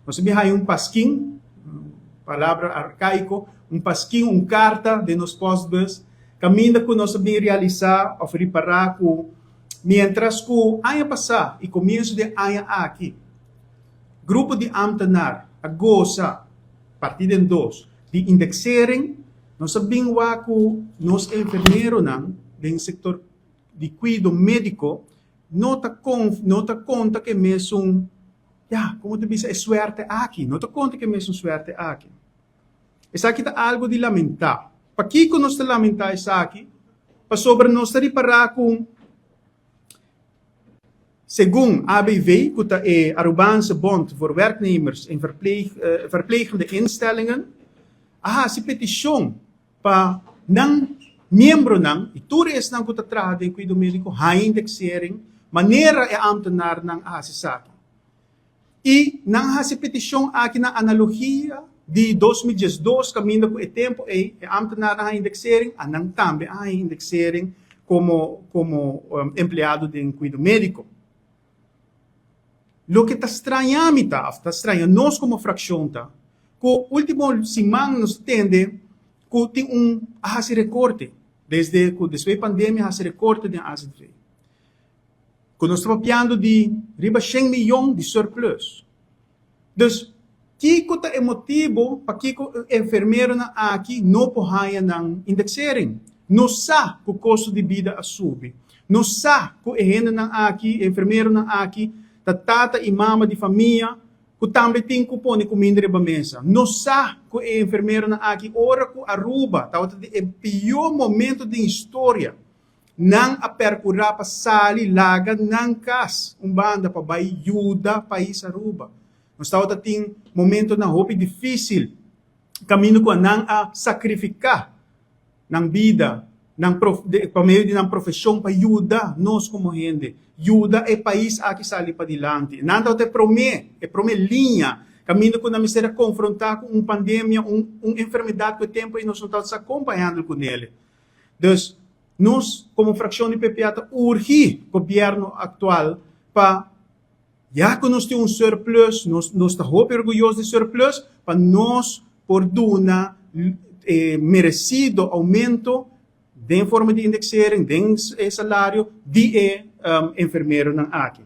Nos a bin haya un paskin, palabra arcaico, un paskin, un carta den nos postbus, caminda cu nos a bin realisa of ripara cu mientras cu aña pasa y comienzo di aña aki, grupo di ambtenaar a goza, parti den dos, di indexering, nos a bin wak cu nos enfermeronan den sector di cuido medico no ta conta cu e mesun, ja, con ta bisa, e suerte aki, no ta conta cu e mesun suerte aki. Esaki ta algo di lamenta. Pakico nos ta lamenta esaki? Pasobra nos ta ripara cu segun ABV, cu ta e Arubaanse Bond voor Werknemers en Verplegende Instellingen, a hasi peticion pa nan miembronan y tur esnan cu ta traha den cuido medico haya indexering, manera e ambtenaarnan a hasi esaki. Y nan a hasi peticion aki na analogia di 2012, caminda cu e tempo e ambtenaarnan haya indexering, a nan tambe a haya indexering como empleado den cuido medico. Loke ta straña mi ta, ta straña nos como fraccion ta, cu ultimo siman nos a tende cu tin un a hasi recorte, desde cu despues pandemia a hasi recorte den AZV. Cu nos ta papiando di riba 100 miyon di surplus. Dus, kico ta e motibo pakico enfermeronan aki no por haya nan indexering? Nos sa cu costo di bida a subi. Nos sa cu e hendenan aki, enfermeronan aki, ta tata y mama di famia, cu tambe tin cu pone cuminda riba mesa. Nos sa cu e enfermeronan aki, ora cu Aruba tabata den e pior momento di historia, nan a percura pa sali laga nan cas un banda pa bay yuda pais Aruba. Nos tabata tin momentonan hopi dificil, caminda cu nan a sacrifica nan bida, nan pa medio di nan profesion pa yuda nos como hende, yuda e pais aki sali padilanti. Nan tabata e prome liña, caminda cu nan mester a confronta cu un pandemia, un enfermedad cu e tempo ey nos no tabata sa con pa handle cu ne. Dus, nos como fraccion di PPA ta urgi gobierno actual pa, ya cu nos tin un surplus, nos ta hopi orguyoso di surplus, pa nos por duna merecido aumento den forma di indexering, den salario di e enfermeronan aki.